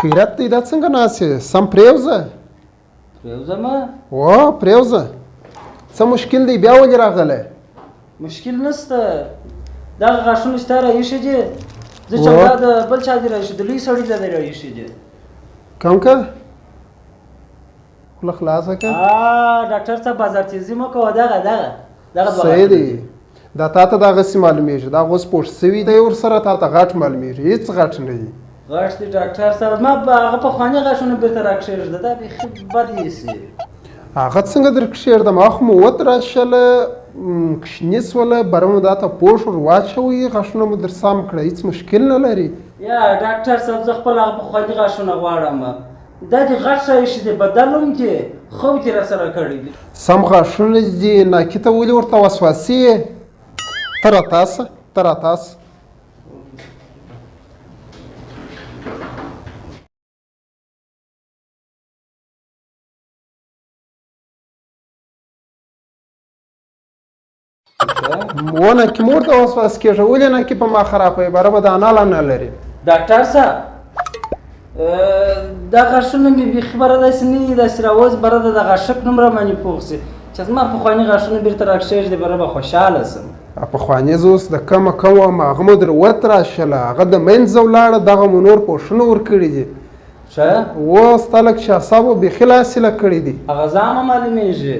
خیرت دی، دا څنګه ناست یې؟ سم پرېوځه. پرېوځم؟ و پرېوځه. څه مشکل دی؟ بیا ولې راغلی؟ مشکل نشته، دغه غاښونه چې تا را ایښي دي، زه چې دا د بل چا دي را ایښي، د لوی سړي د را ایښي دي. کم که خوله خلاصه که. ډاکټر صاحب، بازار تیزي مه کوه. دغه دغه دغه دوه. صحیح دی، دا تا ته دغسې معلومېږي، دا اوس پوښ سوي دی، ورسره تا ته غټ معلومېږي، هېڅ غټ نه دی. غټ دی ډاکټر صاحب، ما به هغه پخواني غاښونه بېرته راکښېږده، دا بیخي بد ایسي. هغه څنګه در کښېږدم؟ هغه خو مو وتراشله، کوچني سوله، بره مو دا ته پوښ ور واچوئ، غاښونه مو در سم کړه، هېڅ مشکل نه لري. یا ډاکټر صاحب، زه خپل هغه پخواني غاښونه غواړم. دا دې غټ راایښي دي، بدل هم دي، خو دې راسره کړی دي. سم غاښونه دي، ناکي ته ولې ورته وسواسي یې؟ ته راته سه، ته راته سه. ونه کې مور ته وسواس کېږه، ولې نه کې په ما خرابوې؟ بره به دا نه نه لري. ډاکټر صاحب، دا غاښونه مې بیخي بره داسې نه دي، داسې راوځي، بره د غاښک نوم را باندې پوخ سي، چې زما پخواني غاښونه بېرته راکښېږدي، بره به خوشحاله سم. پخواني زه اوس د کمه کم وم، هغه مو در وتراشله، هغه د منځه ولاړه، دغه مو نور پوښونه ورکړي دي. ښه و ستا لږ چې اعصابو بیخي لاسې لږ کړي دي. هغه زامه معلومېږي.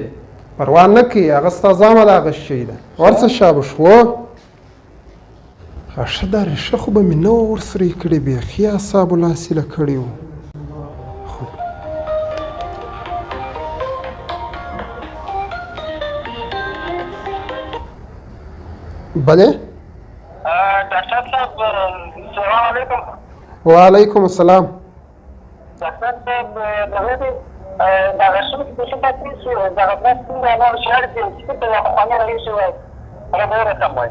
پروا نه کوي، هغه ستا زامه د هغه شی ده. ورڅه شابه شو. ښه دا ریښه خو به مې نه وه ورسره کړې، بیخي اعصابو لاسې له کړي وو. بله. ډاکټر صاحب، السلام علیکم. وعلیکم السلام. ډاکټر صاحب، دغه دی دا غاښونه چې بیخي پاتې شو، دغه دوه څنګه نور شړ دي، چې ته پخواني راایښي وای، هغه به ورته وای.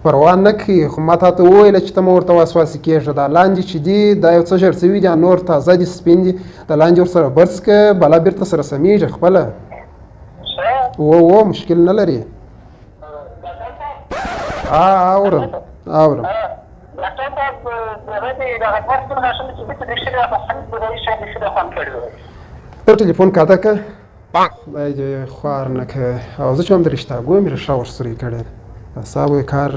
پروا نه کوي، خو ما تا ته وویله چې ته مه ورته وسواسي کېږه. دا لاندې چې دي، دا یو څه ژړ سوي دي، نور تازه دي، سپین دي. دا لاندې ورسره برس که، بلا بېرته سره سمېږي خپله. و و مشکل نه لري. اورم اورم. ډاکټر صاحب، دغه دی دغه دوه سپین غاښونه چې بیرته درې شوي، پخواني به راایښي وای، بیخي به خوند کړی وای. ته ټلیفون کاته که، خدای دې خوار نه که. او زه چې هم د رښتاګو مې ریښه ورسره کړې ده، اعصابو یې کار